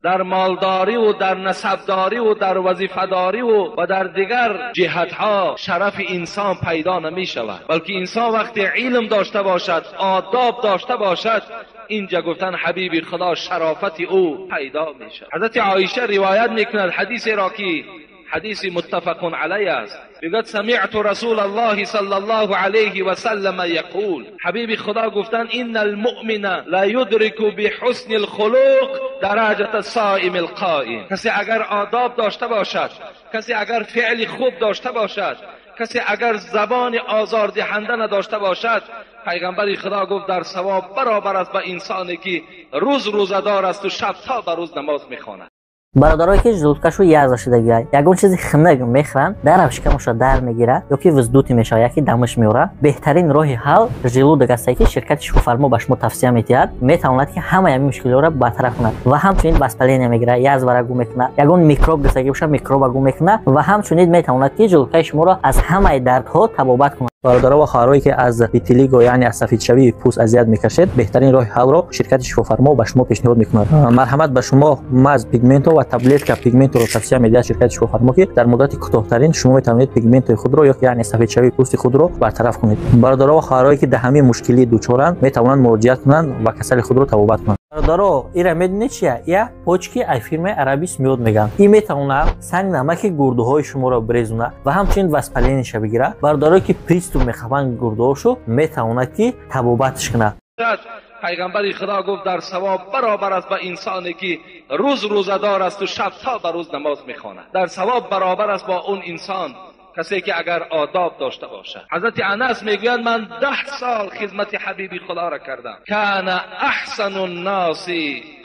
در مالداری و در نسبداری و در وظیفه‌داری و در دیگر جهتها شرف انسان پیدا نمی شود، بلکه انسان وقتی علم داشته باشد، آداب داشته باشد، اینجا گفتن حبیب خدا شرافت او پیدا می شود. حضرت عایشه روایت میکند حدیث را که حدیث متفق علیه است، میگوید سمعت رسول الله صلی الله علیه و سلم یقول، حبیب خدا گفتن ان المؤمن لا یدرک بحسن الخلق درجة الصائم القائم. کسی اگر آداب داشته باشد، کسی اگر فعل خوب داشته باشد، کسی اگر زبان آزاردهنده نداشته باشد، پیغمبر خدا گفت در ثواب برابر است با انسانی که روز روزه‌دار است و شب تا به روز نماز میخواند. Бародарое ки желудкашу язва шудагиай, ягон чизи хунук мехӯранд, дарав шикамашро дар мегирад ё ки вздутие мешавад, яки дамаш меорад. Беҳтарин роҳи ҳал желудок астае, ки ширкати Шифофармо ба шумо тавсия медиҳад, метавонад ки ҳамаи ҳамин мушкилиҳоро бартараф кунад ва ҳамчунин воспаление мегирад, язвара гум мекунад, ягон микроб гирифтагӣ бошад, микроба гум мекунад ва ҳамчунин метавонад ки желудкаи шуморо аз ҳамаи дардҳо табобат кунад. Бародаро ва хоҳарое ки аз витилиго, яъне аз сафедшавии пӯст азият мекашед, беҳтарин роҳи ҳалро ширкати Шифофармо ба шумо пешниҳод мекунад. Марҳамат, ба шумо маз пигменто ва таблетка пигменторо тавсия медиҳад ширкати Шифофармо, ки дар муддати кӯтоҳтарин шумо метавонед пигментои худро ё яъне сафедшавии пӯсти худро бартараф кунед. Бародаро ва хоҳарое ки дар ҳамин мушкилӣ дучоранд, метавонанд муроҷиат кунанд ва касали худро табобат кунанд. Бародаро, ира медонед чия? Я почки ай фирмаи Арабис миёд мегӯянд. Ин метавонад санг намаки гурдуҳои шуморо брезонад ва ҳамчунин воспалениеша бигирад. Бародарое ки приступ мехӯранд гурдуҳошо, метавонад ки табобатш кунад. پیغمبر خدا گفت در ثواب برابر است با انسانی که روز روزه‌دار است و شب تا به روز نماز میخواند. در ثواب برابر است با اون انسان کسی که اگر آداب داشته باشد. حضرت انس میگوید من 10 سال خدمت حبیب خدا را کردم. کان احسن الناس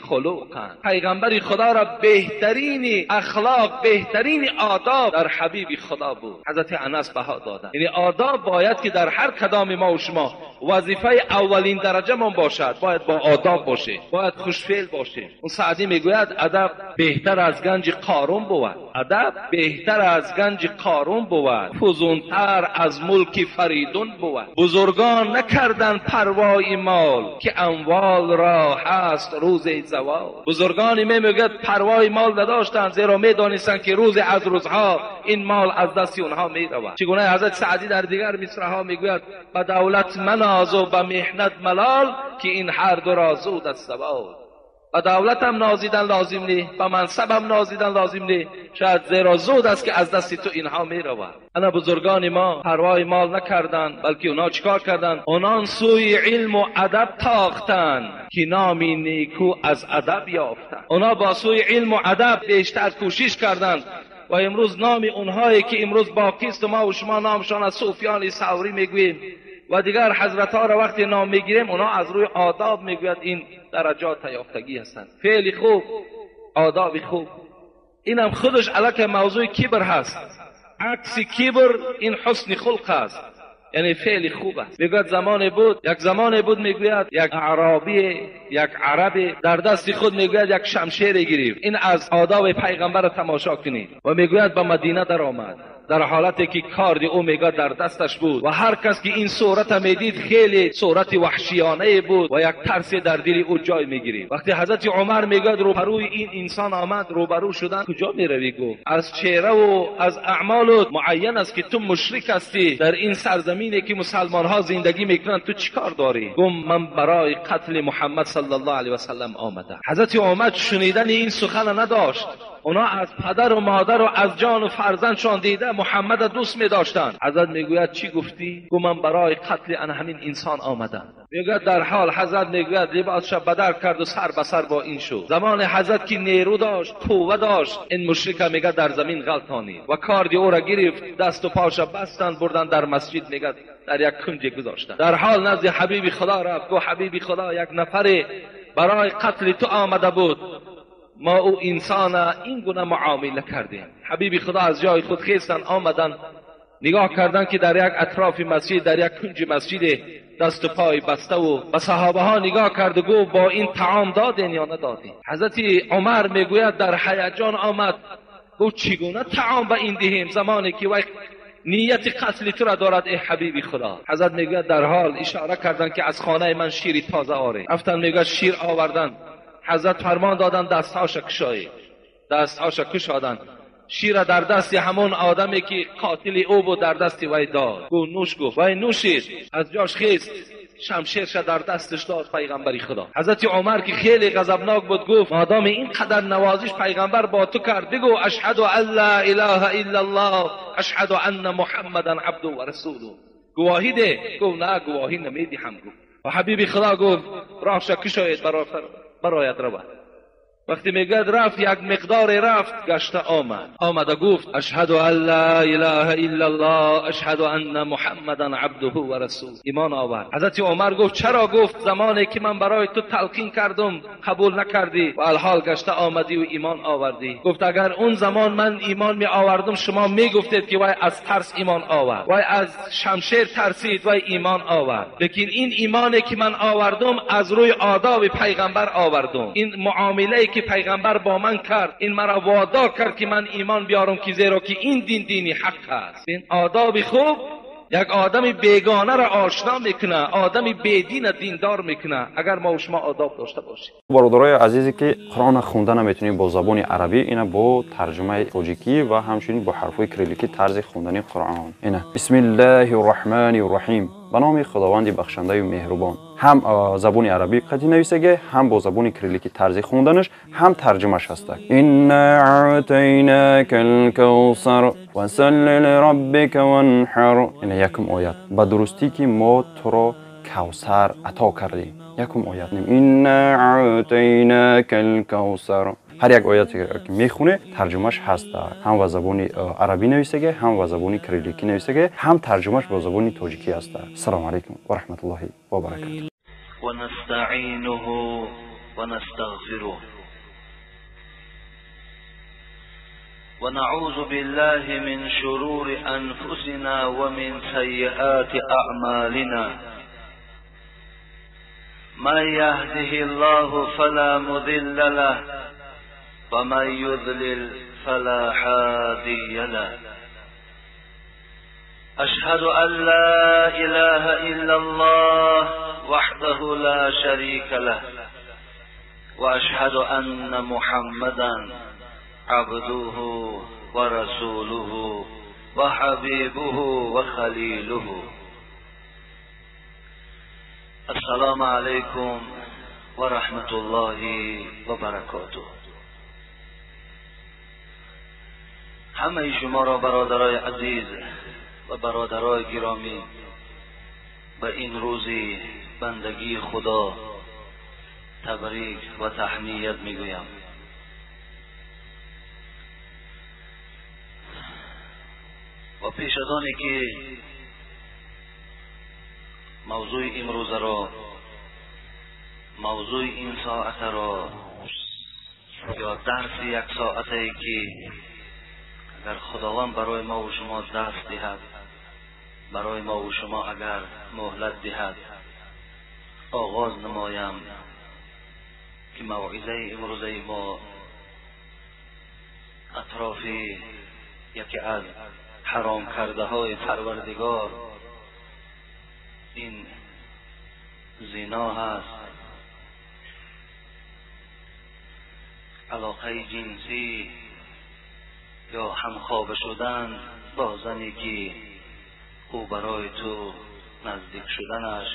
خلقا. پیغمبر خدا را بهترین اخلاق، بهترین آداب در حبیب خدا بود. حضرت انس بها دادن. یعنی آداب باید که در هر کدام ما و شما وظیفه اولین درجه من باشد. باید با آداب باشه، باید خوشفعل باشه. اون سعدی میگوید ادب بهتر از گنج قارون بود، ادب بهتر از گنج قارون بود، فزونتر از ملک فریدون بود. بزرگان نکردن پروای مال که اموال را هست روز زوال. بزرگان میگوید پروای مال نداشتند، زیرا میدانستند که روز از روزها این مال از دست اونها میرود. چگونه حضرت سعدی در دیگر مصرعها میگوید به دولت مناز و به محنت ملال که این هر دو را زود از زوال. به دولتم نازیدن لازم نی، به منصبم نازیدن لازم نی، شاید زیرا زود است که از دست تو اینها می رود. انا بزرگان ما پروای مال نکردند، بلکه اونا چیکار کردند؟ اونان سوی علم و ادب تاختند که نامی نیکو از ادب یافتند. اونا با سوی علم و ادب بیشتر کوشش کردند و امروز نام اونهایی که امروز باقی است ما و شما نامشان از سفیان ثوری میگوییم و دیگر حضرت ها را وقتی نام میگیریم، اونا از روی آداب میگوید این درجات یافتگی هستند. فعل خوب، آداب خوب، اینم خودش علاکه موضوع کبر هست. عکس کبر این حسن خلق است، یعنی فعل خوب است. میگوید زمان بود، یک زمان بود، میگوید یک اعرابی، یک عربی در دست خود میگوید یک شمشیر گرفت. این از آداب پیغمبر تماشا کنید. و میگوید به مدینه در آمد در حالتی که کارد او میگه در دستش بود و هر کس که این صورت میدید خیلی صورت وحشیانه بود و یک ترس در دل او جای میگیرید. وقتی حضرت عمر میگه روبروی این انسان آمد، روبرو شدن، کجا میروی؟ گفت از چهره و از اعمالت معین است که تو مشرک هستی، در این سرزمینی که مسلمان ها زندگی میکنند تو چیکار داری؟ گفت من برای قتل محمد صلی الله علیه و سلم آمدم. حضرت عمر شنیدن این سخن نداشت. اونا از پدر و مادر و از جان و فرزندشان دیده محمد دوست می داشتند. حضرت میگوید چی گفتی؟ گفت من برای قتل ان همین انسان آمدم. میگوید در حال حضرت میگوید لباسش بدر کرد و سر به سر با این شد. زمان حضرت که نیرو داشت، قوه داشت، این مشرک میگه در زمین غلطانید و کارد او را گرفت، دست و پاش بستند، بردن در مسجد، میگه در یک کنج گذاشتند. در حال نزد حبیب خدا رفت، گفت حبیب خدا یک نفر برای قتل تو آمده بود، ما او انسان این گونه معامله کردیم. حبیب خدا از جای خود خیستن آمدن، نگاه کردن که در یک اطراف مسجد، در یک کنج مسجد دست و پای بسته و به صحابه ها نگاه کرد و گفت با این طعام دادین یا ندادین؟ حضرت عمر میگوید در هیجان آمد، گفت چگونه طعام به این دهیم زمانی که وی نیت قتل تو را دارد ای حبیب خدا؟ حضرت میگوید در حال اشاره کردن که از خانه من شیر تازه آره. رفتن میگوید شیر آوردن. حضرت فرمان دادن دستهاش کشایید. دستهاش کشادن. شیر در دست همون آدمی که قاتل او بود در دست وی داد. گفت نوش، گفت وی نوشید. از جاش خیست، شمشیرش در دستش داد پیغمبری خدا. حضرت عمر که خیلی غضبناک بود گفت مادام این قدر نوازش پیغمبر با تو کرد، بگو اشهد ان لا اله الا الله اشهد ان محمدا عبده و رسوله. گواهی ده. گفت نه گواهی نمیدهم. گفت و حبیب خدا گفت راهش کشاید برایت رود. وقتی میگد رفت، یک مقدار رفت، گشته آمد. آمده گفت اشهد ان لا اله الا الله اشهد ان محمدا عبده و رسوله. ایمان آورد. حضرت عمر گفت چرا؟ گفت زمانی که من برای تو تلقین کردم قبول نکردی و الحال گشته آمدی و ایمان آوردی. گفت اگر اون زمان من ایمان می آوردم شما میگفتید که وای از ترس ایمان آورد، وای از شمشیر ترسید، وای ایمان آورد. لیکن این ایمانی که من آوردم از روی آداب پیغمبر آوردم. این معامله که پیغمبر با من کرد، این مرا وادار کرد که من ایمان بیارم، که زیرا که این دین دینی حق است. این آداب خوب یک آدم بیگانه را آشنا میکنه، آدم بیدین دیندار میکنه اگر ما و شما آداب داشته باشیم. برادرای عزیزی که قرآن خوندن نمیتونیم با زبان عربی، اینا با ترجمه تاجیکی و همچنین با حرفای کریلیکی طرز خوندن قرآن. اینا بسم الله الرحمن الرحیم، به نام خداوند بخشنده و مهربان. هم زبان عربی قطعی نویسگه، هم با زبان کریلیکی طرز خوندنش، هم ترجمهش هست. انا اعطیناک الکوثر فصل لربک وانحر. اینا یکم آیت. به درستی که ما تو را کوثر عطا کردیم. یکم آیت. انا اعطیناک الکوثر. هر یک آیت که میخونه ترجمهش هست، هم با زبان عربی نویسگه، هم با زبان کریلیکی نویسگه، هم ترجمهش با زبان تاجیکی هست. السلام علیکم و رحمت الله و برکاته. ونستعینه ونستغفره ونعوذ بالله من شرور انفسنا ومن سیئات اعمالنا. من یهده الله فلا مضل له ومن يضلل فلا هادي له. أشهد أن لا إله إلا الله وحده لا شريك له وأشهد أن محمدا عبده ورسوله وحبيبه وخليله. السلام عليكم ورحمة الله وبركاته. همه شما را برادرای عزیز و برادرای گرامی به این روزی بندگی خدا تبریک و تهنیت میگویم. و پیش از آنی که موضوع امروز را، موضوع این ساعت را یا درس یک ساعته که اگر خداوند برای ما و شما دست دهد، برای ما و شما اگر مهلت دهد، آغاز نمایم که موعظه امروزه ما اطراف یکی از حرام کرده های پروردگار این زنا هست، علاقه جنسی یا همخوابه شدن با زنی که او برای تو نزدیک شدنش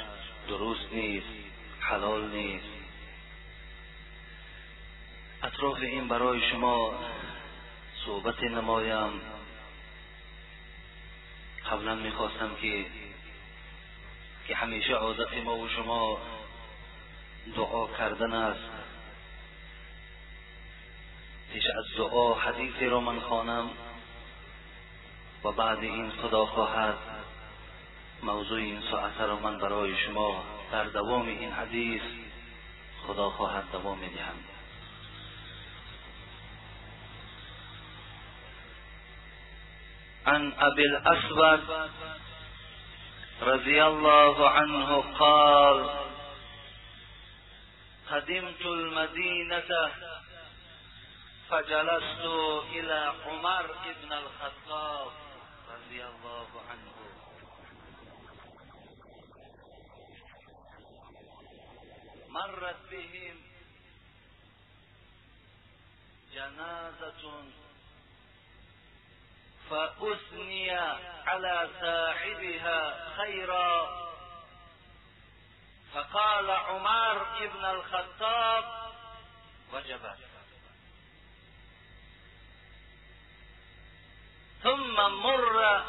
درست نیست، حلال نیست. اطراف این برای شما صحبت نمایم. قبلا میخواستم که همیشه عادت ما و شما دعا کردن است. پیش از دعا حدیثی را من خوانم و بعد این خدا خواهد موضوع این ساعت را من برای شما در دوام این حدیث خدا خواهد دوام می‌دهم. عن ابی الاسود رضی الله عنه قال قدمت المدینة فجلست إلى عمر بن الخطاب رضي الله عنه. مرت بهم جنازة فأثني على صاحبها خيرا فقال عمر ابن الخطاب وجبت. ثم مر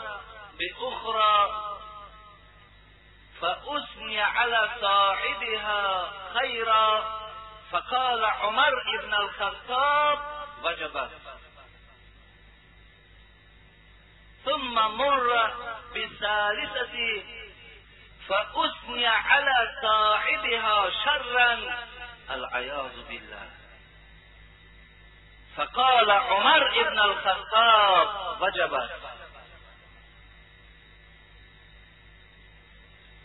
بأخرى فأثني على صاحبها خيرا فقال عمر ابن الخطاب وجبت. ثم مر بالثالثة فأثني على صاحبها شرا العياذ بالله فقال عمر ابن الخطاب وجبت.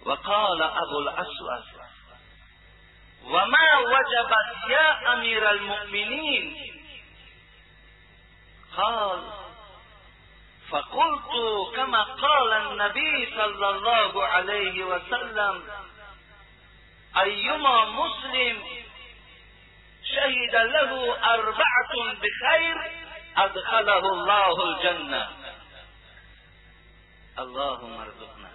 وقال أبو الأسود وما وجبت يا أمير المؤمنين؟ قال فقلت كما قال النبي صلى الله عليه وسلم أيما مسلم شهد له 4 بخير أدخله الله الجنة. اللهم ارزقنا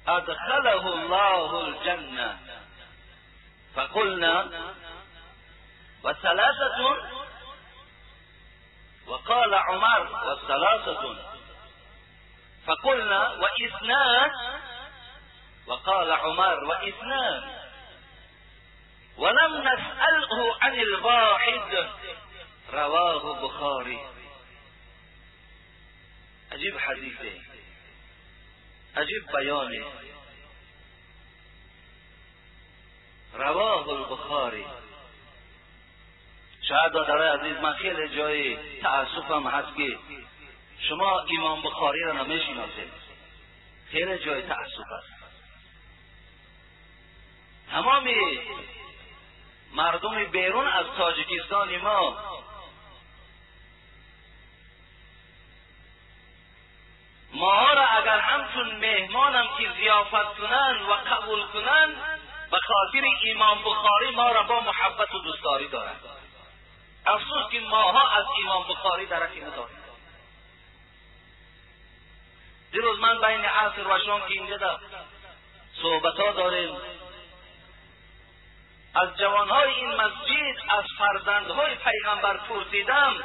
أدخله الله الجنة. فقلنا وثلاثة؟ وقال عمر والثلاثة. فقلنا واثنان؟ وقال عمر واثنان. ولم نسأله عن الواحد. رواه بخاري. عجيب حديثه، عجيب بیانه. رواه البخاری. شاید برادرای عزیز من خیلی جای تأسفم هست که شما امام بخاری را نمیشناسید. خیلی جای تأسف است. تمام مردم بیرون از تاجیکستان ما ماها را اگر همچون مهمانم که ضیافت کنند و قبول کنند به خاطر امام بخاری ما را با محبت و دوستداری دارند. افسوس که ماها از امام بخاری درکی نداریم. دیروز من بین عصر و شام که اینجا در صحبت ها داریم از جوانهای این مسجد، از فرزندهای پیغمبر پرسیدم،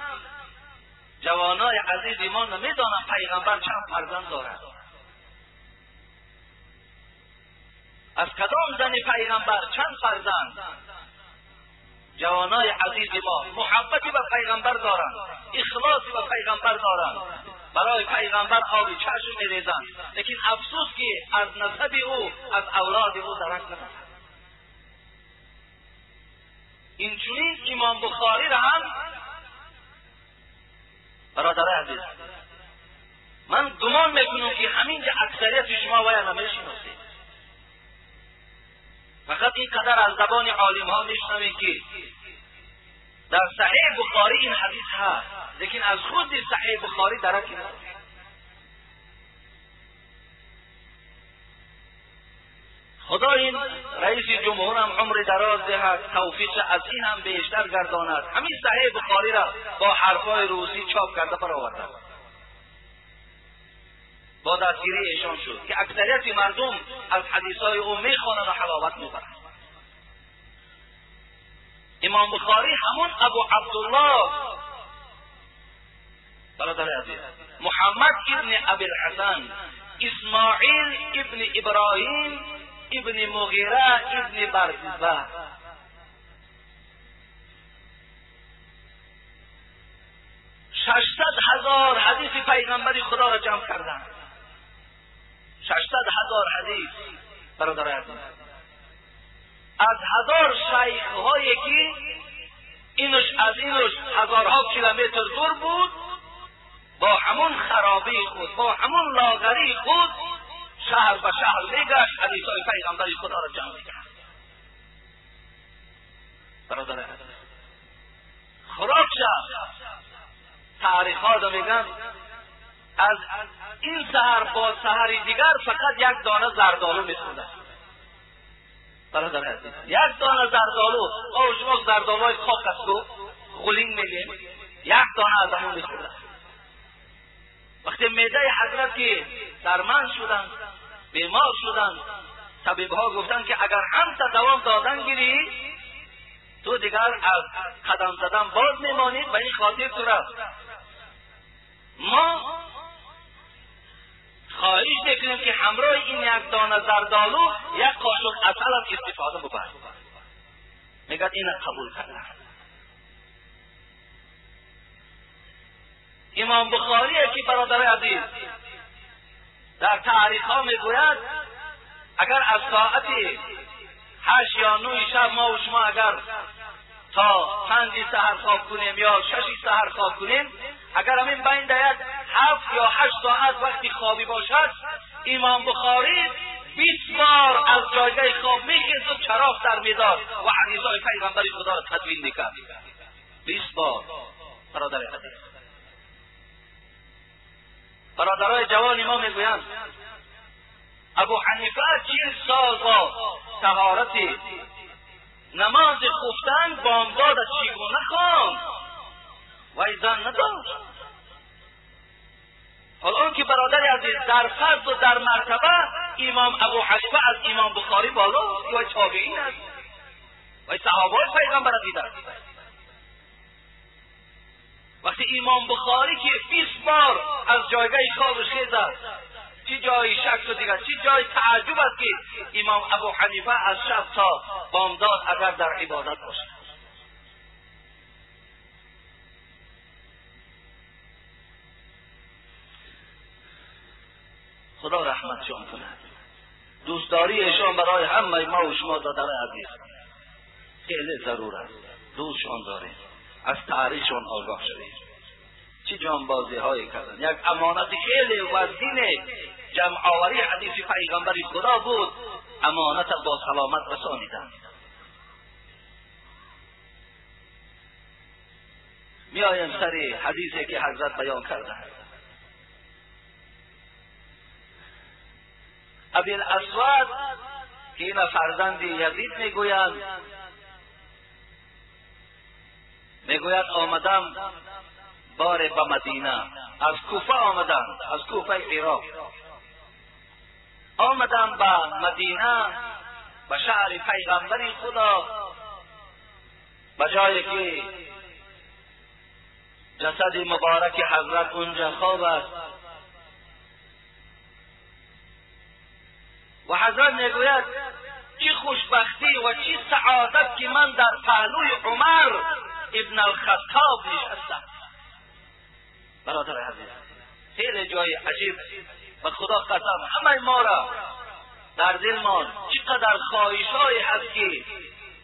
جوانای عزیز ما نمیدانم پیغمبر چند فرزند دارد، از کدام زن پیغمبر چند فرزند. جوانای عزیز ما محبتی به پیغمبر دارند، اخلاصی به پیغمبر دارند، برای پیغمبر آب چشم میریزند، لیکن افسوس که از نسب او، از اولاد او درک ندارند. این چنین امام بخاری را هم برادر عزیز من گمان میکنم که همینجا اکثریت شما باید نمیشناسید. فقط اینقدر از زبان عالم ها میشنوید که در صحیح بخاری این حدیث هست، لیکن از خود صحیح بخاری درکی ندارید. خدا این رئیس جمهور هم عمر دراز دهد، توفیق از این هم بیشتر گرداند. همین صحیح بخاری را با حرفای روسی چاپ کرده برآوردند، با دستگیری ایشان شد که اکثریت مردم از حدیثهای او میخوانند و حلاوت میبرند. امام بخاری همون ابو عبدالله برادر عزیز محمد ابن ابی الحسن اسماعیل ابن ابراهیم ابن مغیره ابن بردزبه 600,000 حدیث پیغمبر خدا را جمع کردند. 600,000 حدیث برادر عزیز، از 1000 شیخ هایی که اینش از اینش هزارها کیلومتر دور بود، با همون خرابی خود، با همون لاغری خود، شهر به شهر میگشت، حدیث های پیغمبر خدا را جمع میکرد. برادر عزیز خوراک شد. تاریخ ها را میگن از این سحر با سحر دیگر فقط یک دانه زردآلو میخوردن. برادر عزیز، یک دانه زردآلو، آه شما زردآلوهای خاک است و غلین میگیم، یک دانه از همون میخوردن. وقتی معده حضرت که درمان شدن، بیمار شدن، طبیب ها گفتن که اگر هم تا دوام دادن گیری تو دیگر از قدم زدن باز میمانی، به این خاطر تو را ما خواهش میکنیم که همراه این یک دانه زردآلو یک قاشق عسل هم استفاده ببر. میگد این قبول کردن. امام بخاری که برادر عزیز در تاریخ ها میگوید اگر از ساعت 8 یا 9 شب ما و شما اگر تا 5 سحر خواب کنیم یا 6 سحر خواب کنیم، اگر همین بین دهد 7 یا 8 ساعت وقتی خوابی باشد، امام بخاری 20 بار از جایگاه خواب میخیزد و چراغ در میداد و حدیث های پیغمبر خدا را تدوین میکرد. 20 بار. برادر عزیز، برادرای جوان ما میگویند ابو حنیفه 40 سال با طهارت نماز خفتن بامداد چگونه خواند و زن نداشت. حالا آن که برادر عزیز در فرض و در مرتبه امام ابو حنیفه از امام بخاری بالاست و تابعین است و صحابه پیغمبر دیدند. وقتی امام بخاری که 20 بار از جایگاه خوابش خیزد، چه جای شک و دیگر، چه جای تعجب است که امام ابو حنیفه از شب تا بامداد اگر در عبادت باشد. خدا رحمتشان کند. دوستداری ایشان برای همه ما و شما دادر عزیز خیلی ضرور است. دوستشان داریم، از تاریخشان آگاه شویم. چه جانبازی هایی کردن. یک امانت خیلی وزین جمع آوری حدیث پیغمبر خدا بود، امانت با سلامت رسانیدن. میایم سر حدیثی که حضرت بیان کردن. ابی الاسود که این فرزند یزید میگویند، میگوید آمدم بار به مدینه، از کوفه آمدم، از کوفه عراق آمدم به مدینه، به شهر پیغمبر خدا، به جایی که جسد مبارک حضرت اونجا خواب است. و حضرت میگوید چه خوشبختی و چه سعادت که من در پهلوی عمر ابن الخطاب نشستم. برادر عزیز، خیلی جای عجیب، به خدا قسم همه ما را در دلمان چقدر خواهش‌هایی هست که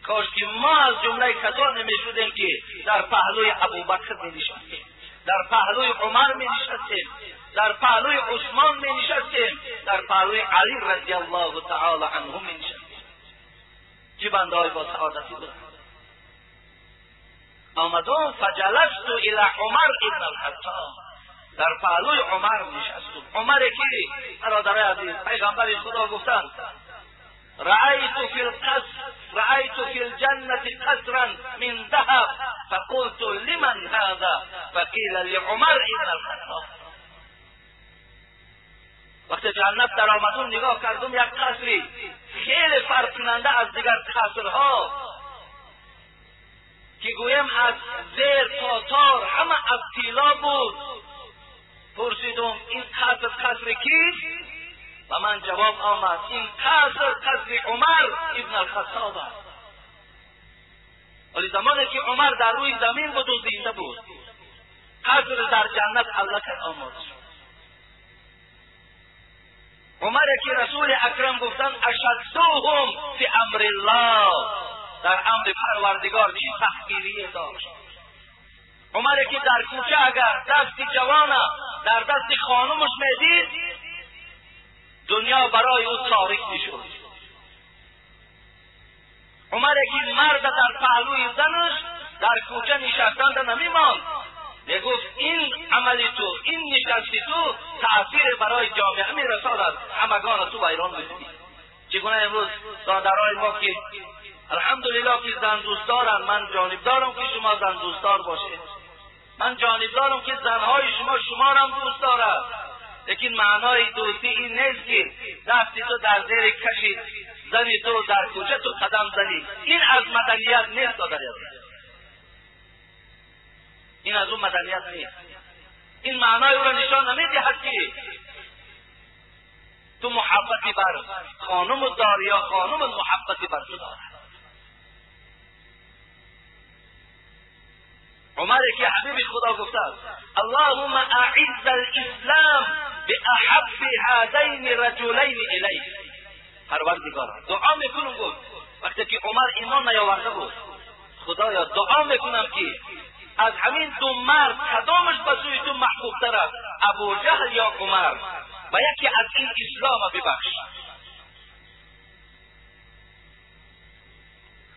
کاش که ما از جمله کسانی میشدیم که در پهلوی ابوبکر می نشستیم، در پهلوی عمر می نشستیم، در پهلوی عثمان می نشستیم، در پهلوی علی رضی الله تعالی عنه می نشستیم. چه بنده‌های با سعادتی بودند. آمدم فجلست الی عمر ابن الخطاب، در پهلوی عمر نشستم. عمر که برادر عزیز پیغمبر خدا گفتند رأیت فی القصر رأیت فی الجنة قصرا من ذهب فقلت لمن هذا فقیل لعمر ابن الخطاب. وقتی جنت در آمدم نگاه کردم یک قصری خیلی فرق کننده از دیگر قصرها که گویم از زیر تا تار همه از طلا بود. پرسیدم این قصر قصر کیست؟ و من جواب آمد این قصر قصر عمر ابن الخطاب است. ولی زمانی که عمر در روی زمین بود و زنده بود، قصر در جنت الکل آمد شد. عمر که رسول اکرم گفتند اشدهم فی امر الله، در امر پروردگار چه سختگیری داشت. عمر که در کوچه اگر دست جوانه در دست خانمش میدید دنیا برای او تاریک میشد. عمر که مرد در پهلوی زنش در کوچه نشستن نمیماند، میگفت این عملی تو، این نشستی تو تأثیر برای جامعه میرساند، همگان تو ویران میکنی. چگونه امروز دادرای ما که الحمدلله که زن دوست دارن، من جانب دارم که شما زن دوستدار باشید، من جانب دارم که زنهای شما شما را هم دوست دارد، لیکن معنای دوستی این نیست که دستی تو در زیر کشید زنی تو در کوچه تو قدم زنی. این از مدنیت نیست دادر، این از اون مدنیت نیست. این معنای او را نشان نمیدهد که تو محبتی بر خانم داری یا خانم محبتی بر تو دارد. عمر که حبیب خدا گفته اللهم اعز الاسلام باحب هذین الرجلین الیک. پروردگارا دعا میکنم، گفت وقتی که عمر ایمان نیاورده بود، خدایا دعا میکنم که از همین دو مرد کدامش به سوی تو محبوب تر است، ابو جهل یا عمر، و یکی از این اسلام ببخش.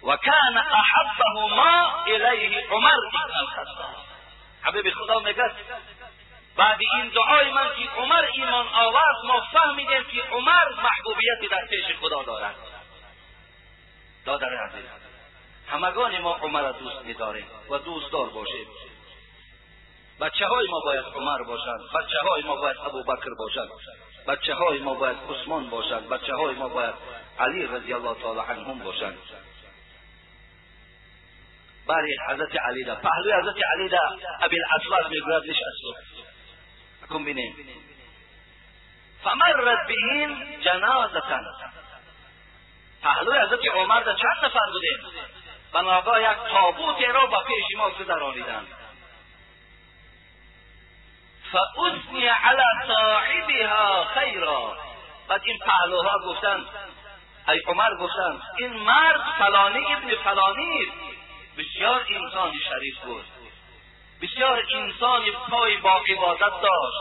و کان احبهما الیه عمر ابن الخطاب. حبیب خدا میگه بعد این دعای من که عمر ایمان آورد، ما فهمیدیم که عمر محبوبیتی در پیش خدا دارد. دادر عزیز، همگان ما عمر را دوست می‌داریم و دوستدار باشیم. بچه های ما باید عمر باشند، بچه های ما باید ابوبکر باشند، بچه های ما باید عثمان باشند، بچه های ما باید علی رضی الله تعالی عنهم باشند. برای حضرت علی دا پهلوی حضرت علی دا ابی الاسود میگوید نشست. کن بینیم فمرت بهم جنازة. پهلوی حضرت عمر دا چند نفر بودیم، بناگاه یک تابوت را به پیش ما گذرانیدند. فاثنی علی صاحبها خیرا. بعد این پهلوها گفتند، ای عمر گفتند این مرد فلانی ابن فلانی بسیار انسان شریف بود، بسیار انسان پای با عبادت داشت،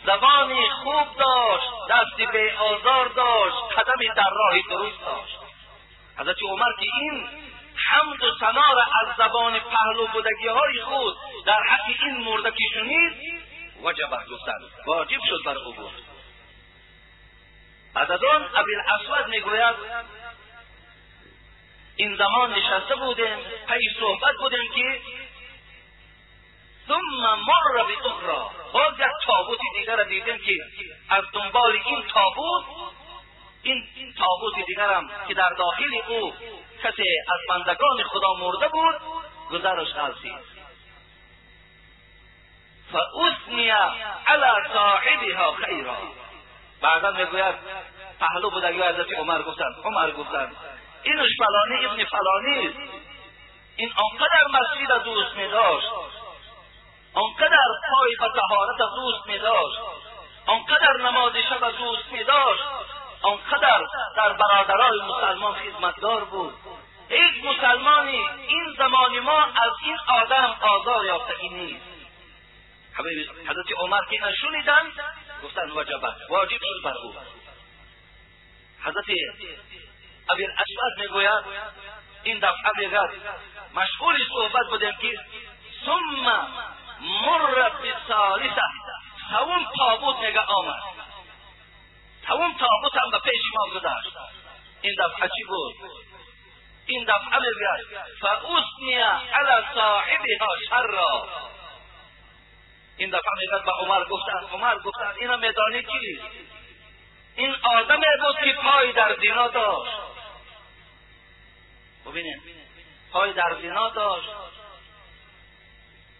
زبانی خوب داشت، دستی به آزار داشت، قدمی در راه درست داشت. حضرت عمر که این حمد و ثنا را از زبان پهلو بودگی های خود در حق این مرده که شنید، وجب گفتند، واجب شد بر او گفت. بعد از آن ابی الاسود میگوید این زمان نشسته بودیم، پی صحبت بودیم که ثم مر باخرى، باز یک تابوت دیگر را دیدیم که از دنبال این تابوت، این تابوت دیگر هم که در داخل او کسی از بندگان خدا مرده بود، گذرش غلطید. فاثنی علی صاحبها خیرا. بعدا میگوید پهلو بودگی حضرت عمر گفتند، عمر گفتند اینش فلانی ابن فلانی است، این آنقدر مسجد دوست می داشت، آنقدر پای به طهارت دوست می داشت، آنقدر نماز شب دوست می داشت، آنقدر در برادرای مسلمان خدمتگار بود. هیچ مسلمانی این زمان ما از این آدم آزار یافتگی نیست. حضرت عمر که اینا شنیدند گفتند وجبت، واجب شد بر او. حضرت ابی الاسود میگوید این دفعه میگوید مشغول صحبت بودیم که ثم مر بالثالثه، سوم تابوت میگه آمد، سوم تابوت هم به پیش ما گذشت. این دفعه چی بود؟ این دفعه میگوید فاثنی علی صاحبها شرا. این دفعه میگوید به عمر گفتند، عمر گفتند اینا میدانی چی؟ این آدم بود که پای در زنا داشت. ببینید پای در زنا داشت،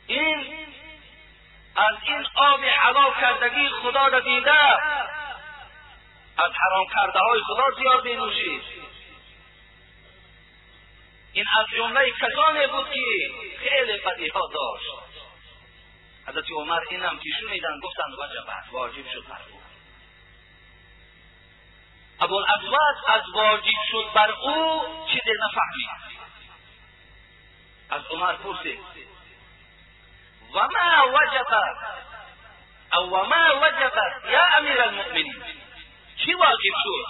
این از این آب حلال کردگی خدا را دیده، از حرام کرده های خدا زیاد می نوشید. این از جمله کسانی بود که خیلی بدی ها داشت. حضرت عمر اینم که شنیدن گفتند وجبت، واجب شد بر او. ابوالاسود از واجب شد بر او چیزی نفهمید. از عمر پرسید و ما وجب او و ما وجب یا امیر المؤمنین، چی واجب شد؟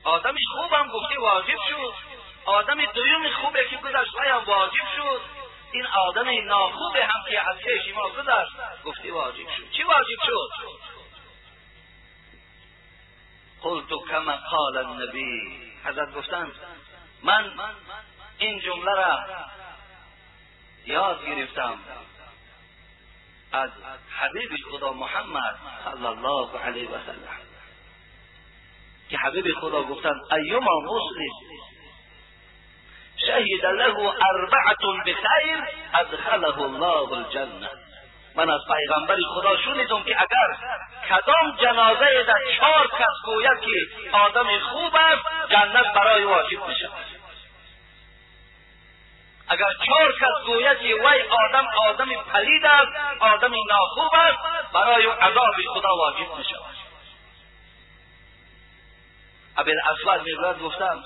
آدم خوبم گفتی واجب شد، آدم دوم خوبه که گذشت هم واجب شد، این آدم ناخوبه هم که از پیش ما گذشت گفتی واجب شد. چی واجب شد؟ قلت کما قال النبی. حضرت گفتند من این جمله را یاد گرفتم از حبیب خدا محمد صلی الله علیه و سلم که حبیب خدا گفتند ایما مسلم شهد له اربعة بخیر ادخله الله الجنه. من از پیغمبر خدا شنیدم که اگر کدام جنازه در 4 کس گوید که آدم خوب است، جنت برای واجب میشود. اگر 4 کس گوید که وی آدم آدم پلید است، آدم ناخوب است، برای عذاب خدا واجب میشود. ابوالاسود میگوید گفتم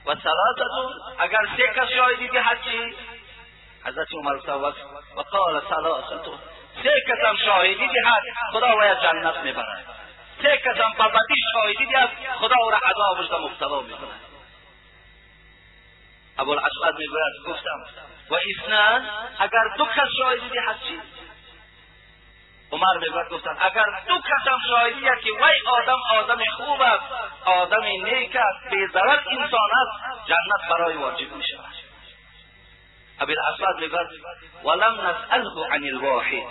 و ثلاثة، اگر 3 کس شاهدی دهد چی؟ حضرت عمر گفت و قال ثلاثة، 3 کس هم شاهدی دهد خدا وی جنت میبرد. 3 کس هم به بدی شاهدی دهد خدا او را عذابش را مبتلا میکند. ابوالاسود میگوید گفتم و اثنان، اگر 2 کس شاهدی دهد چی؟ عمر میگوید گفتم اگر 2 کس هم شاهدی دهد که وی آدم آدم خوب است، آدم نیک است، بی ضرر انسان است، جنت برای واجب میشود. ابوالاسود میگوید ولم نسأله عن الواحد،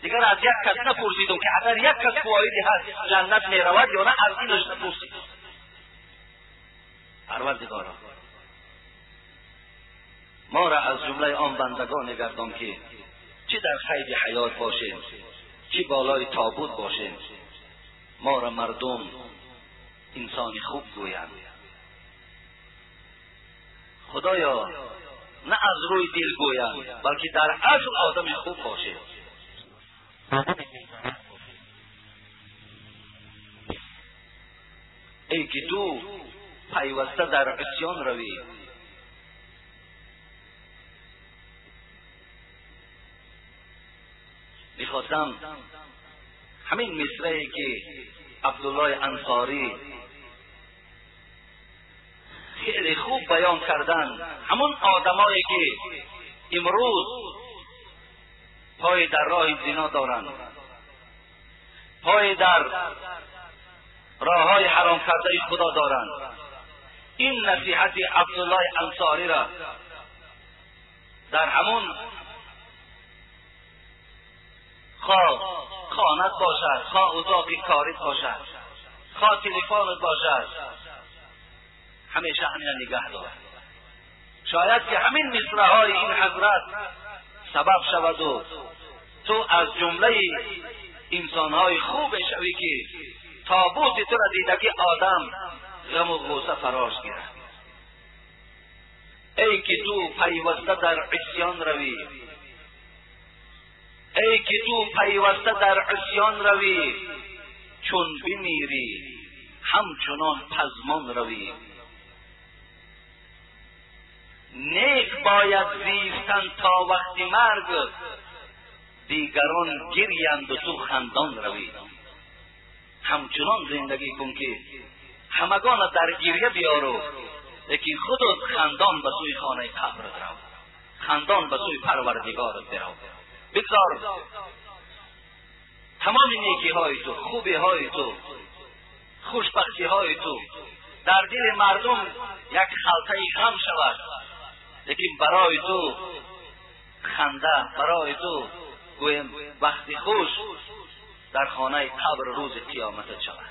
دیگر از یک کس نپرسیدم که اگر یک کس گواهی دهد جنت میرود یا نه، از اینش نپرسیدم. پروردگارا ما را از جمله آن بندگان گردان که چی در قید حیات باشیم، چی بالای تابوت باشیم، ما را مردم انسان خوب گویند. خدایا نه از روی دل گویند بلکه در اصل آدم خوب باشه. ای که تو پیوسته در عصیان روی، میخواستم همین مصرعی که عبدالله انصاری خیلی خوب بیان کردن، همون آدمایی که امروز پای در راه زنا دارند، پای در راههای حرام کرده خدا دارند، این نصیحت عبدالله انصاری را در همون خواه خانت باشد، خواه اتاق کاریت باشد، خواه تلفنت باشد، همیشه همین نگه دار. شاید که همین مصرع‌های این حضرت سبب شود و تو از جمله انسانهای خوب شوی که تابوت تو را دیدگی آدم غم و غصه فراش گیرد. ای که تو پیوسته در عصیان روی، ای که تو پیوسته در عصیان روی، چون بمیری همچنان پزمان روی. نیک باید زیستن تا وقت مرگ، دیگران گریند و تو خندان روی. همچنان زندگی کن که همگان در گریه بیارو، لیکن خودت خندان به سوی خانه قبرت رو، خندان به سوی پروردگارت برو. بگذار تمام نیکی های تو، خوبی های تو، خوشبختی های تو در دل مردم یک خلطه غم شود، لیکن برای تو خنده، برای تو گویم وقتی خوش در خانه قبر روز قیامت شود.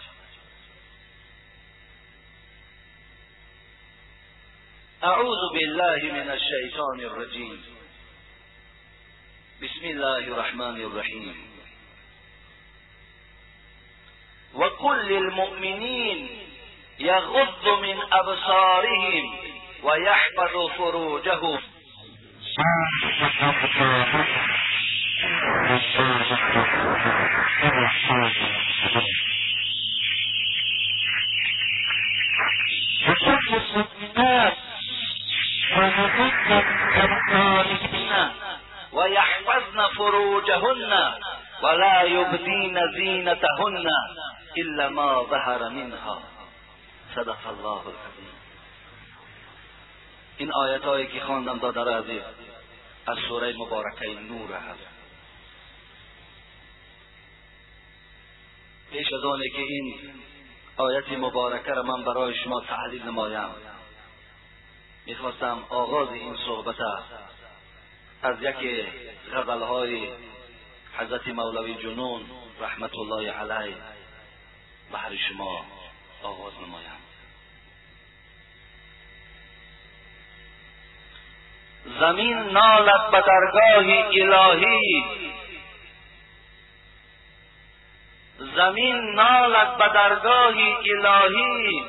اعوذ بالله من الشیطان الرجیم. بسم الله الرحمن الرحیم. وقل للمؤمنین یغض من ابصارهم ویحفظ فروجهم. ويحفظن فروجهن ولا يبدين زينتهن إلا ما ظهر منها. صدق الله العظیم. این آیت هایی که خواندم دادر عزیز از سوره مبارکه نور هست. پیش از آنه که این آیت مبارکه را من برای شما تحلیل نمایم، میخواستم آغاز این صحبت از یک غزلهای حضرت مولوی جنون رحمت الله علیه بهر شما آغاز نمایم. زمین نالد به درگاه الهی، زمین نالد به درگاه الهی،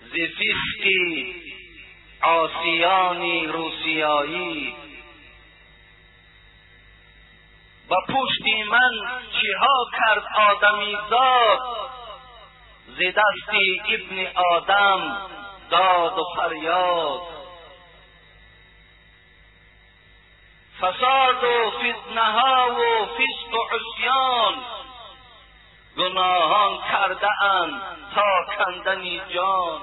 ز فسق عاصیان روسیایی. با پشت من چیها کرد آدمی زاد، ز دست ابن آدم داد و فریاد. فساد و فتنه ها و فسق و عصیان، گناهان کرده اند تا کندنی جان.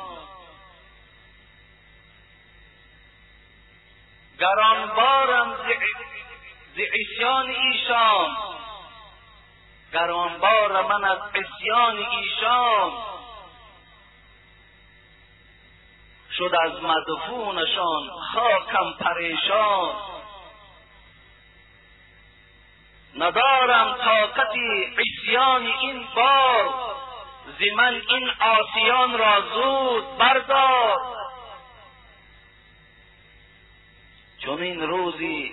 گرانبارم ز عصیان ایشان، گرانبار من از عصیان ایشان، شد از مدفونشان خاکم پریشان. ندارم طاقت عصیان این بار، ز من این عاصیان را زود بردار. چون این روزی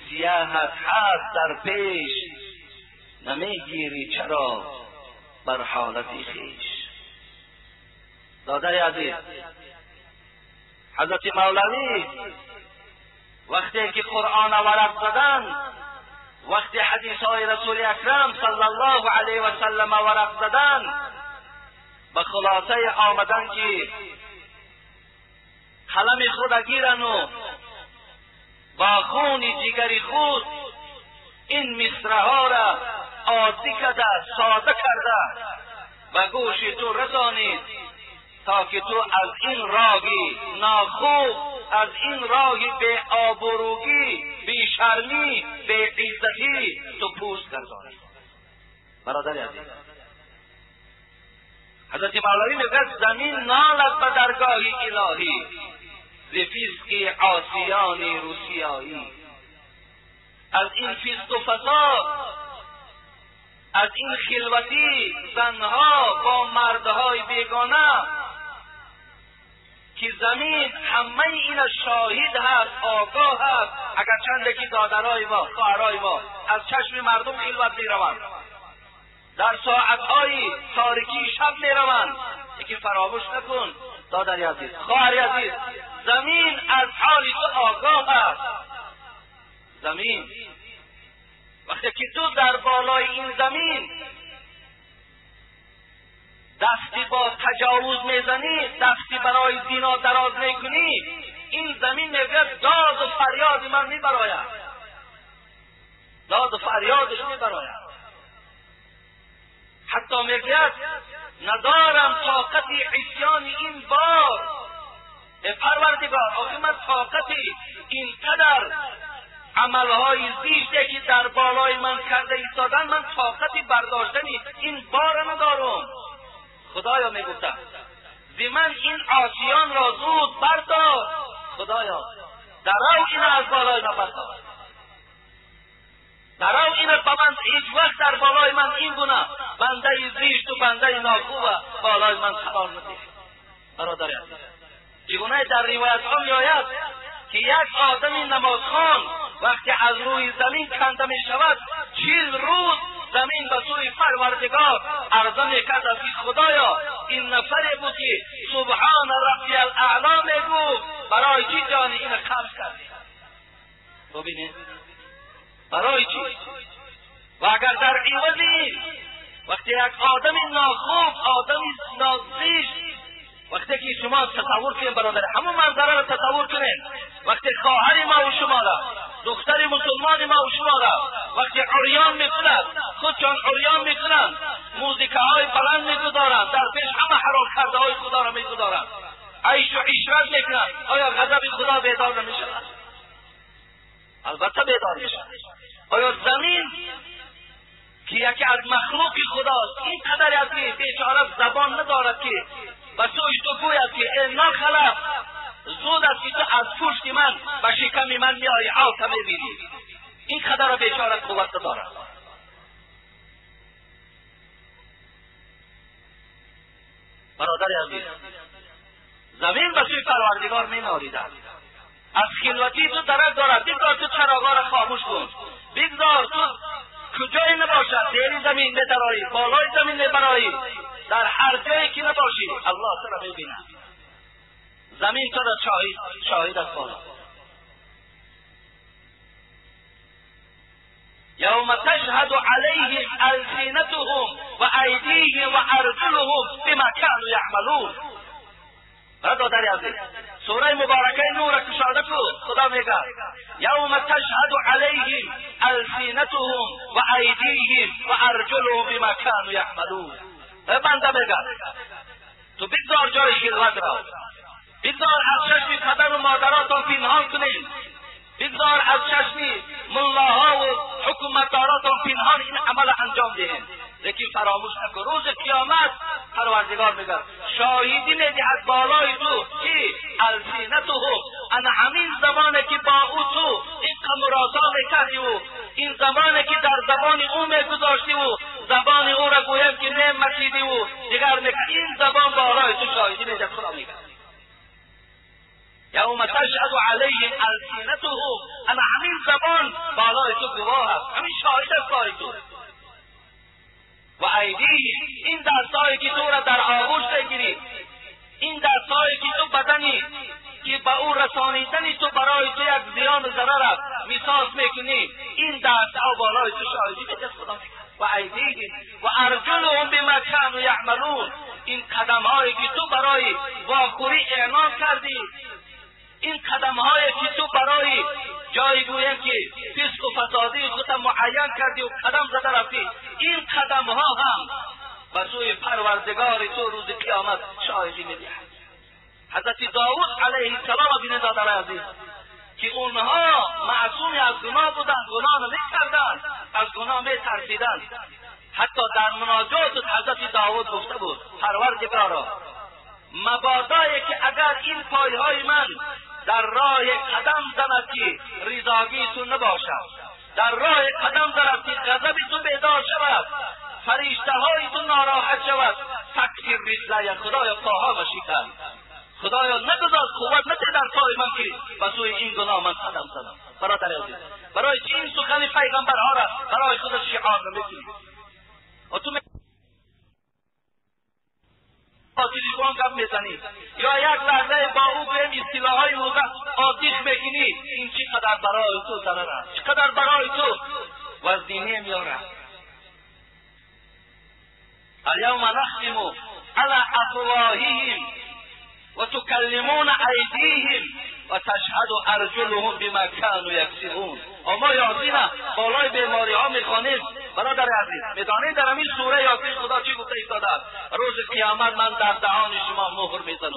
سیاهت هست در پیش، نمیگیری چرا بر حالت خویش. دادای عزیز، حضرت مولوی وقتی که قرآن ورق زدن، وقتی حدیث های رسول اکرم صلی الله علیه و سلم ورق زدن، به خلاصه آمدن که قلم خود گیرن و با خون جگر خود این مصرع ها را عادی کرده، ساده کرده و گوش تو رسانید تا که تو از این راهی ناخوب، از این راه بی آبرویی، بی شرمی، بی عزتی تو پوست گردانی. برادر عزیز، حضرت مولوی میگه زمین نالد به درگاه الهی، ز فسق عاصیان روسیایی. از این فسق و فساد، از این خلوتی زنها با مردهای بیگانه که زمین همه این شاهد هست، آگاه هست. اگر چند که دادرای ما، خواهرای ما از چشم مردم خلوت میروند، در ساعتهای تاریکی شب میروند، یکی فراموش نکن دادر عزیز، خواهر عزیز، زمین از حال تو آگاه است. زمین وقتی که تو در بالای این زمین دستی با تجاوز میزنی، دستی برای زینا دراز میکنی، این زمین میگه داد و فریاد من میبراید، داد و فریادش میبراید. حتی میگوید ندارم طاقت عصیان این بار. ای پروردگار، آخه من طاقت این قدر عملهای زیشته که در بالای من کرده ایستادن، من طاقت برداشتن این بار ندارم. خدایا میگفتم ز من این عاصیان را زود بردار. خدایا درو این از بالای من بردار، درو این به من هیچ وقت در بالای من این گونه بنده زیشت و بنده ناخوب بالای من قرار نده. برادر عزیز، چگونه در روایت ها میآید که یک آدم نمازخوان وقتی از روی زمین کنده می شود، 40 روز زمین به سوی پروردگار عرضه میکرد از خدایا این نفری بود که سبحان ربی الاعلی میگفت، برای چی جان این قبض کردی؟ ببینید برای چی؟ و اگر در عوض این وقتی یک آدم ناخوب، آدم نازیش، وقتی که شما تصور کنید برادر، همون منظره را تصور کنید، وقتی خواهر ما و شما را، دختر مسلمان ما و شما را وقتی عریان میکنند، خودشان عریان میکنند، موزیکه های بلند میگذارند، در پیش همه حرام کرده های خدا را میگذارند، عیش و عشرت میکنند، آیا غضب خدا بیدار نمیشود؟ البته بیدار میشود. آیا زمین که یکی از مخلوق خداست، این قدر از که بیچاره زبان ندارد که به سوی تو گوید که ای ناخلف، زود است که تو از پشت من به شکم من میآیی، آب میبینی. این قدر بیچاره قوت ندارد. برادر عزیز، زمین به سوی پروردگار می نالید است. از خلوتی تو درک دارد. بگذار تو چراغا را خاموش کن، بگذار تو کجایی نباشد، زیر زمین ندرایی، بالای زمین نبرایی، در هر جایی که نباشی الله تو را میبیند. زمین تو را شاهد است بالا. یوم تشهد علیهم السنتهم و ایدیهم و ارجلهم بما كانوا یعملون. برادر عزیز، سوره مبارکه نور کشاده کن. خدا میگه یوم تشهد علیهم السنتهم و ایدیهم و ارجلهم بما كانوا یعملون. بنده میگه تو بگذار جای خلوت را، بگذار از چشم پدر و مادراتان پنهان کنیم، بگذار از چشم ملاها و حکومتداراتان پنهان این عمل انجام دهیم. لیکن فراموش نکن روز قیامت پروردگار میگه شاهدی میدهد بالای تو که السینتهم، انا همین زمانه که با او تو این قمراتا میکردی و این زمانه که در زبان او میگذاشتی و زبان او را گویم که نمکیدی و دیگر میکردی، این زبان بالای تو شاهدی میدهد. خدا میگه یوم تشهد علیهم السنتهم، انا همین زبان بالای تو گواه است، همین شاهد است بالای تو. و ایدیهم، این دستایی که تو را در آغوش بگیری، این دستایی که تو بدنی که به او رسانیدنی تو برای تو یک زیان و ضرر است میساز میکنی، این دستها بالای تو شاهدی میده. خدا و ایدیهم و ارجلهم بما كانوا یعملون، این قدمهایی که تو برای واخوری اعلان کردی، این قدمهایی که تو برای جایی گویم که فسق و فسادی خودت معین کردی و قدم زده رفتی، این قدمها هم به سوی پروردگار تو روز قیامت شاهدی میدهد. حضرت داود علیه السلام بینید برادر عزیز که اونها معصوم از گناه بودند، گناه نمیکردند، از گناه میترسیدند. حتی در مناجات حضرت داود گفته بود پروردگارا مبادایی که اگر این پایهای من در راه قدم زند که رضاگی تو نباشد، در راه قدم زند که غضب تو بیدار شود، فرشته های تو ناراحت شود، تکثیر رجلی، خدایا پاها بشکن، خدایا نگذار قوت نده در پای من که به سوی این گناه من قدم زدم. برادر عزیز، برای چی این سخن پیغمبرها را برای خود شعار نمیکنی؟ و تو با تلفن گپ میزنی یا یک لحظه با او گویم اصطلاحهای او آتیش میکنی، این چقدر برای تو ضرر است، چقدر برای تو وزنینه میارد. الیوم نختم علی افواههم و تکلمون ایدیهم و تشهد ارجلهم بما كانوا یکسبون. اما یاسین بالای بیماری ها میخوانیم. برادر عزیز، میدانید در همین سوره یاسین خدا چی گفته ایستاده است؟ روز قیامت من در دهان شما مهر میزنم.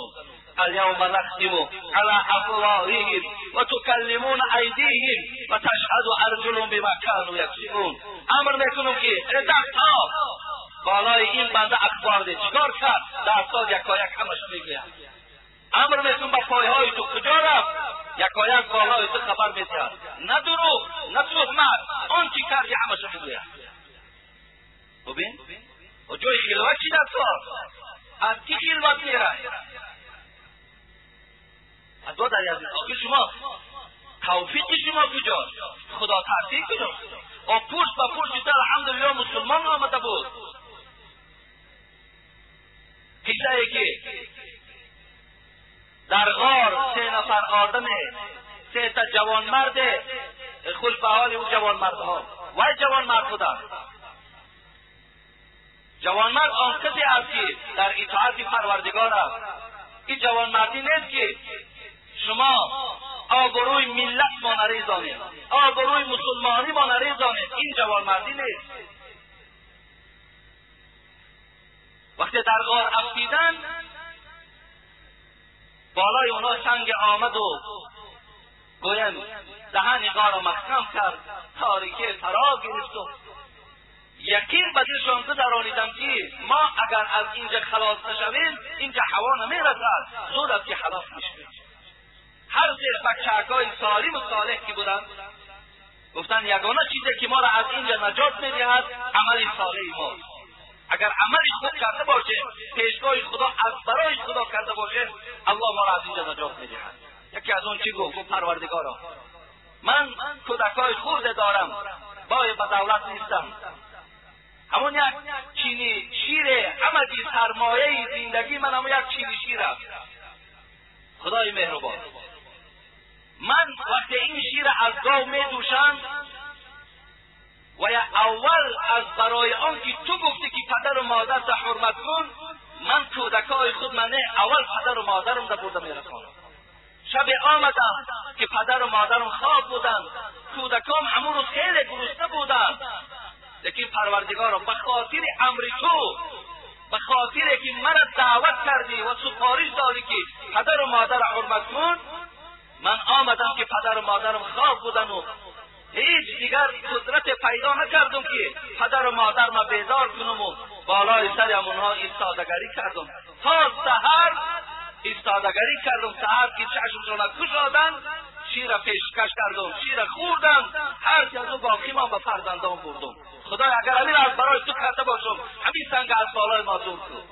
الیوم نختم علی افواههم و تکلمون ایدیهم و تشهد ارجلهم بما كانوا یکسبون. امر میکنم که دستها بالای این بنده اخبار ده، چیکار کرد؟ دستها یکایک همش میگوید. امر میکنم به پایهای تو کجا رفت؟ یکایک بالای تو خبر میدهد، نه دروغ نه تهمت، آن چی کردی همش میگوید. ببین و جای خلوت چی در کار؟ از کی خلوت میره؟ از دو در عزیز، آخه شما توفیق شما کجاست؟ خدا ترسی کجاست؟ و پشت به پشت الحمدلله مسلمان آمده بود. قصه که در غار 3 نفر آدم، 3 تا جوانمرد، خوش به حال او جوانمردها، وای جوانمرد بودند. جوانمرد آن کسی است که در اطاعت پروردگار است. این جوانمردی نیست که شما آبروی ملت ما نریزانید، آبروی مسلمانی ما نریزانید. این جوانمردی نیست. وقتی در غار افتیدن بالای اونا سنگ آمد و گویم دهن غار را محکم کرد، تاریکی فرا گرفت و یقین به دلشان گذرانیدم که ما اگر از اینجا خلاص نشویم اینجا هوا نمیرسد، زود است که خلاص میشویم. هر سه بچه‌های سالم و صالح که بودند گفتن یگانه چیزی که ما را از اینجا نجات میدهد عمل صالح ماست. اگر عمل خوب کرده باشیم، پیشگاه خدا از برای خدا کرده باشیم، الله ما را از اینجا نجات میدهد. یکی از اون چی گفت؟ گفت پروردگارا من کودکای خرد دارم، بای به دولت نیستم، همون یک چینی شیر همگی سرمایه زندگی من همون یک چینی شیر است. خدای مهربان، من وقتی این شیر از گاو می دوشم و یا اول از برای آن که تو گفتی که پدر و مادر تا حرمت کن، من کودکای خود من اول پدر و مادرم را برده میرسانم. شب آمدم که پدر و مادرم خواب بودند، کودکام همون روز خیلی گرسنه بودند، لیکن پروردگارا به خاطر امر تو، به خاطر که مرا دعوت کردی و سفارش دادی که پدر و مادر حرمت کن، من آمدم که پدر و مادرم خواب بودن و هیچ دیگر قدرت پیدا نکردم که پدر و مادر ما بیدار کنم و بالای سر همونها ایستادگری کردم تا سحر ایستادگری کردم. سحر که چشمشان گشادند شیر پیشکش کردم، شیر خوردم، هر چیز از او باقی من به فرزندان بردم. خدای اگر همین از برای تو کرده باشم، همین سنگ از بالای ما دور کن.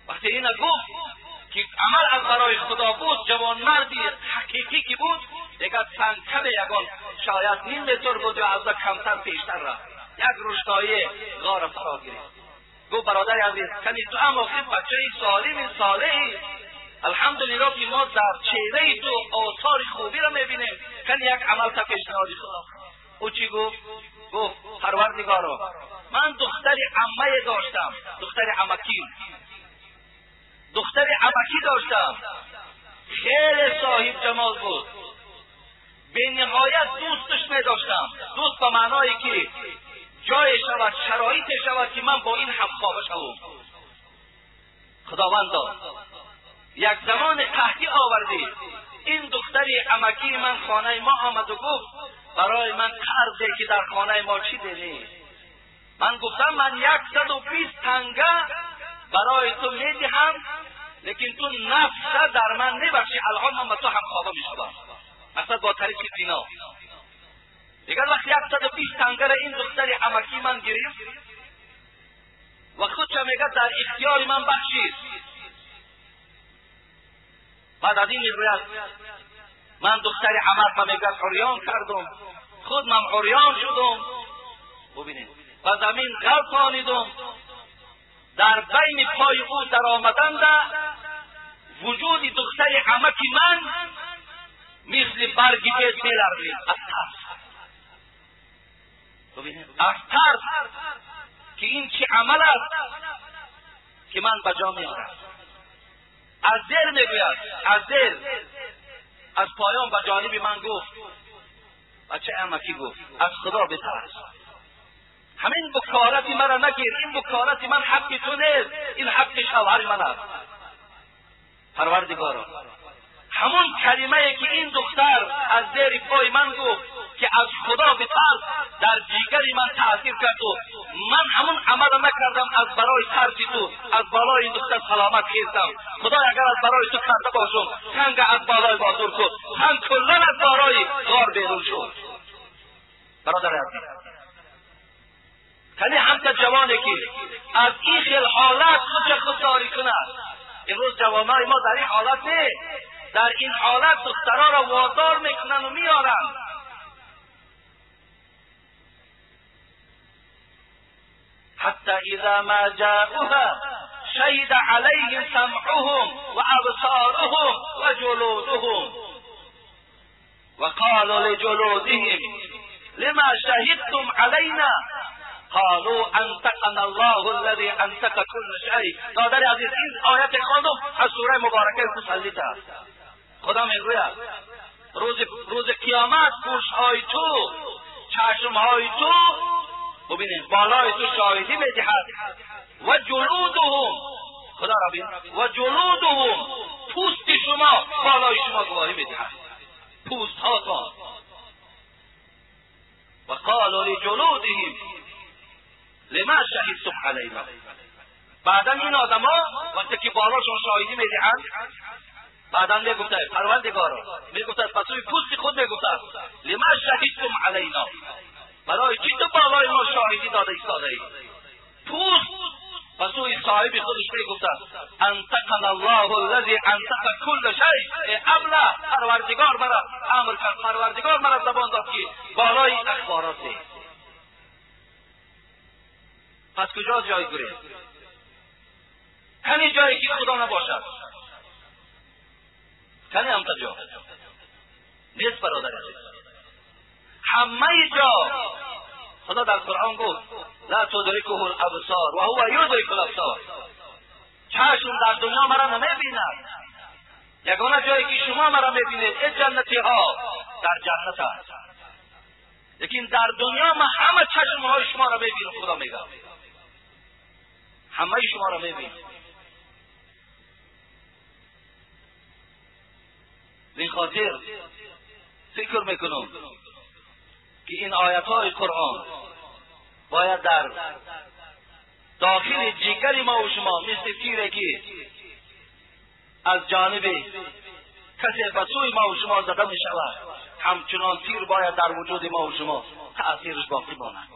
وقتی این گفت که عمل از برای خدا بود، جوانمردی حقیقی که بود، دیگر سنگ کم یگان شاید نیم متر بود یا از کمتر پیشتر رفت، یک روشنایی غار فرا گرفت. گفت برادر عزیز کنی تو هم آخر بچه سالم صالحی، الحمدلله که ما در چهره تو آثار خوبی را میبینیم، کنی یک عمل تا پیشنهادی خدا. او چی گفت؟ گفت پروردگارا من دختر عمه داشتم، دختر عمکی، دختر عمکی داشتم، خیلی صاحب جمال بود، به نهایت دوستش می داشتم. دوست به معنایی که جای شود، شرایط شود که من با این همخوابه شوم. خداوندا یک زمان قحطی آوردی، این دختر عمکی من خانه ما آمد و گفت برای من قرضه که در خانه ما چی دینی؟ من گفتم من 120 تنگه برای تو میدهم، لیکن تو نفس در من نبخشی، الان من با تو همخوابه میشوم، مثلا با طریق زنا. دیگر وقتی 120 تنگه را این دختر عمکی من گرفت و خودش میگه در اختیار من بخشید. بعد از این میگوید من دختر عمک من میگه عریان کردم، خود من عریان شدم، ببینید و زمین غلطانیدم، در بین پای او در آمدن وجود دختر عمک من مثل برگ بید میلرزید از ترس. از ترس که این چه عمل است که من به جا میآورم. از دل میگوید، از دل، از پایان به جانب من گفت بچه عمکی گفت از خدا بترس، همین بکارت مرا نگیر، این بکارت من حق تو نیست، این حق شوهر من است. پروردگارا همون کلمه که این دختر از زیر پای من گفت که از خدا بترس، در جیگر من تاثیر کرد و من همون عمل نکردم از برای ترس تو، از بالای این دختر سلامت خیستم. خدا اگر از برای تو کرده باشم، سنگ از بالای ما دور کن، سنگ کلا از بالای غار بیرون شد. برادر عزیز، یعنی همتا جوانی که از این خیل حالت خود خودداری کند. امروز جوانای ما در این حالت نه، در این حالت دخترها را وادار میکنن و میارن. حتی اذا ما جاءوها شهد علیهم سمعهم و ابصارهم و جلودهم و قالوا لجلودهم لما شهدتم علینا قالوا انطقنا الله الذي انطق كل شيء. برادر عزیز، این آیت خواندم از سوره مبارکه مسلط است. خدا میگوید روز قیامت گوشهای تو، چشمهای تو، ببینید بالای تو شاهدی میدهد، و جلودهم، خدا را بین، و جلودهم، پوست شما بالای شما گواهی میدهد، پوست هاتان. و قالوا لجلودهم لما شهدتم علینا. بعدا این آدما وقتی که بالاشون شاهدی میدهند، بعدا میگفته پروردگارا، میگفته از پسوی پوست خود میگفته لما شهدتم علینا، برای چی تو بالای ما شاهدی داده ایستاده ای؟ پوست پسوی صاحب خودش میگفته انتقنا الله الذی انتق کل شیء، ابله پروردگار مرا امر کرد، پروردگار مرا زبان داد که بالای اخبارات ده. پس کجا جای گریز؟ همین جایی که خدا نباشد، کنی هم تا جا نیست برادر عزیز. همه جا خدا در قرآن گفت لا تدرکه الابصار و هو یدرک الابصار. چشم در دنیا مرا نمیبیند، یگانه جایی که شما مرا میبینید ای جنتی ها در جنت است، لیکن در دنیا من همه چشم های شما را میبینم. خدا میگه همه شما را میبینم. این خاطر فکر میکنم که این آیت های قرآن باید در داخل جگر ما و شما مثل تیره که از جانب کسی به سوی ما و شما زده می شود، همچنان تیر باید در وجود ما و شما تأثیرش باقی ماند.